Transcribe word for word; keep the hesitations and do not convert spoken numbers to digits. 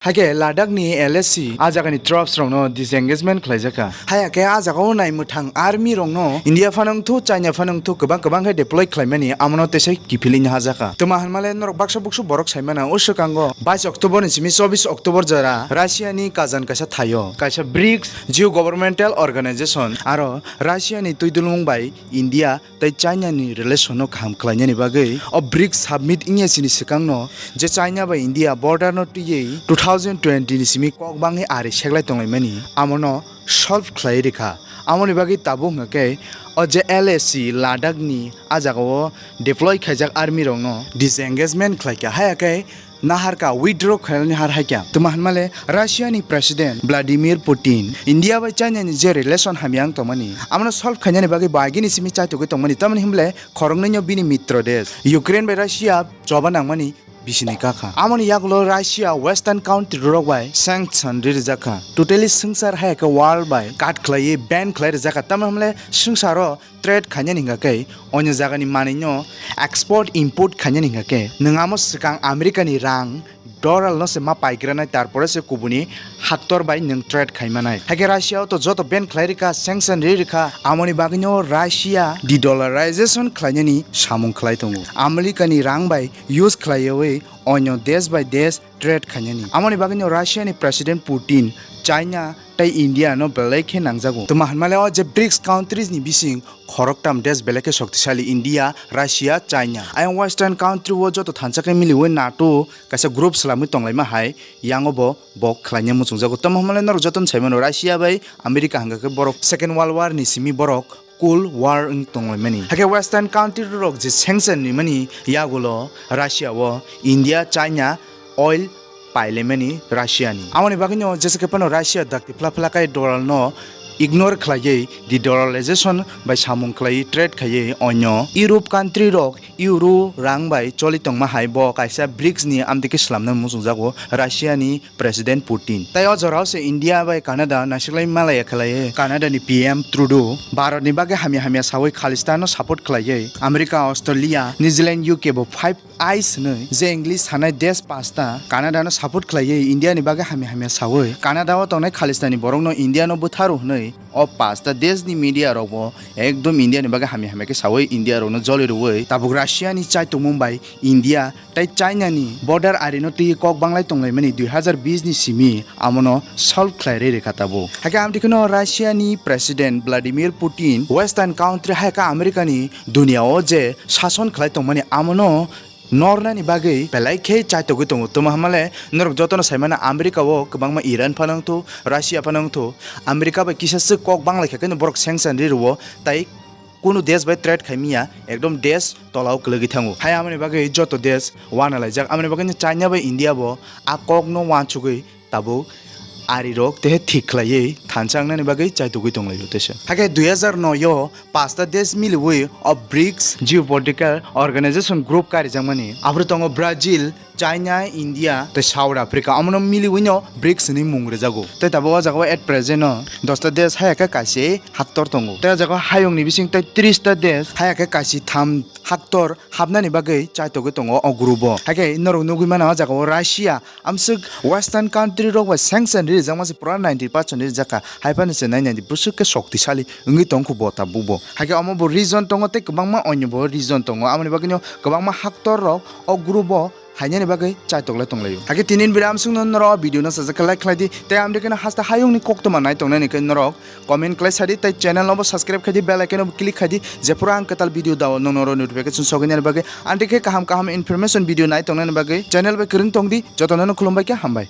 Haikhe Ladakh ni L A C a jagani troops rokno disengagement khlaijakha. Haiya khe a jagao nai mwthang army rokno India phano wngthu, China phano wngthu kwbang kwbang khe deploy khlaimani amono teisa kiphilwi nahajakha. Twma hwnmale norok baksa buksu borok saimano o swkango bais October ni simi chobis October jora Russia ni Kazan kaisa thaio kaisa brics Geo Governmental Organization aro Russia ni twidulmung bai India tei China ni relation no kaham khlainani bagwi o brics summit wngya sini swkangno je China bai India border no twiwi two thousand twenty ni simi kok bangwi ari seklai tonglaimani amono solve khlai rikha. Amoni bagwi tabuk hwnkhe o je L A C Ladakh ni a jagao deploy khaijak army rokno disengagement khlaikha, haiya khe naharkha, withdraw khainani har haikha. Twma hwnmale Russia ni President Vladimir Putin India bai China ni je relation hamya wng tongmani amono solve khainani bagwi bagini simi chaitugwi tongmani, tamoni hwnmale khoroknwino bini mitro desh Ukraine bai Russia choba nangmani bisini kakha. Amoni yagulo Russia Western country rok bai sanction ri rijakha. Totally swngchar haiya khe world bai kat khlaiwi ban khlai rijakha. Tamoni hwnmale swngcharo trade khainani hingka khe onyo jagani manwino export import khainani hingka khe nwng amo swkang America ni rang dollar no se ma paigranai, tarpore se kubuni haktor bai nwng trade khaimanai. Haikhe Russia o to joto ban khlai rikha, sanction ri rikha, amoni bagwino Russia de-dollarization khlainani samung khlai tongo. America ni rang bai use khlaiwi onyo desh bai desh trade khainani. Amoni bagwino Russia ni President Putin China tei India no belai khe nangjago. Twma hwnmale o je brics countries ni bising khoroktam desh belai khe shoktisali India, Russia, China. Ayang Western country o joto thansa khe miliwi nato kaisa group swlamwi tonglaima hai yango bo bo khlaina muchungjago. Tamo hwnmale norok jotono saimano Russia bai America hwnka khe borok Second World War ni simi borok Cold War wng tonglaimani. Hakhe Western country rok je sanction rimani yagulo Russia o India, China oil pailaimani Russia ni. Amoni bagwino jesa khe phano Russia dakti phla phla khai dollar no ignore khlaiwi de-dollarization bai samung khlaiwi trade khaiwi onyo Europe country rok euro rang bai choli tongma hai bo kaisa brics ni amtwi khe swlamna muchungjago Russia ni President Putin. Tai o jorao se India bai Canada naiseklai malaya khlaiwi Canada ni P M Trudeau Bharat ni bagwi hamya hamya sawi Khalistan no support khlaiwi America, Australia, New Zealand, U K bo five eyes hwnwi je English sanai desh pasta Canada no support khlaiwi India ni bagwi hamya hamya sawi Canada o tongnai Khalistan ni borok no India no bwtharu hwnwi o pasta desh ni media rok bo ekdom India ni bagwi hamya hamya khe sawi India rok no joli rwwi tabuk Russia ni chaitongmung bai India tei China ni border ari no twi kok banglai tonglaimani dui hazar bish ni simi amono solve khlai rwi rikha tabuk. Hakhe amtwi kheno Russia ni President Vladimir Putin Western country hai khe America ni dunia o je sason khlai tongmani amono nornani bagwi belai khe chaitogwi tongo. Tamo hamale norok jotono saimano America o kwbangma Iran phano wngthu, Russia phano wngthu. America bai kisa swk kok banglai kha khe borok sanction ri rwo tai kunu desh bai trade khai miya, ekdom desh tolao kwlwgwi thango. Hai amoni bagwi joto desh wanalaijak, amoni bagwi China bai India bo a kokno wansugwi tabuk arirok tehe thik khlaiwi thansa wngnani bagwi chaitugwi tonglaio teisa. Hakhe dui hazar noi o pasta desh miliwi o brics Geopolitical Organization group karijakmani. Aphuru tongo Brazil, China, India tei South Africa. Omono miliwino brics hinwi mung rwjago. Tei tabuk o jagao at present o dosta desh haya khe kaisa haktor tongo. Tei o jagao hayungni bising tei trista desh haya khe kaisa tham haktor hapnani bagwi chaitogwi tongo o group o. Hakhe norok nugwi mano o jagao Russia amswk Western country rok bai sanction rijak mase pura ninety percent rijak kha. Hai phano se nai ninety bwswk khe shoktisali wngwi tongkhu bo tabuk bo. Hakhe omo bo reason tongo tei kwbangma onyo bo reason tongo. Amoni bagwino kwbangma haktor rok o group o hainani bagwi chaitoklai tonglaio. Hakhe tini ni video amswkno norok o video no sajak khe like khlai di tei amtwi kheno haste hayungni koktwma nai tongnani khe norok comment khlai sadi tei channel no bo subscribe khaidi, bell icon no bo click khaidi, jephuru ang kwtal video dao nokno notification sogwi nani bagwi. Amtwi khe kaham kaham information video nai tongnani bagwi channel bai kwrwng tongdi, jotono no khulumbai khe hambai.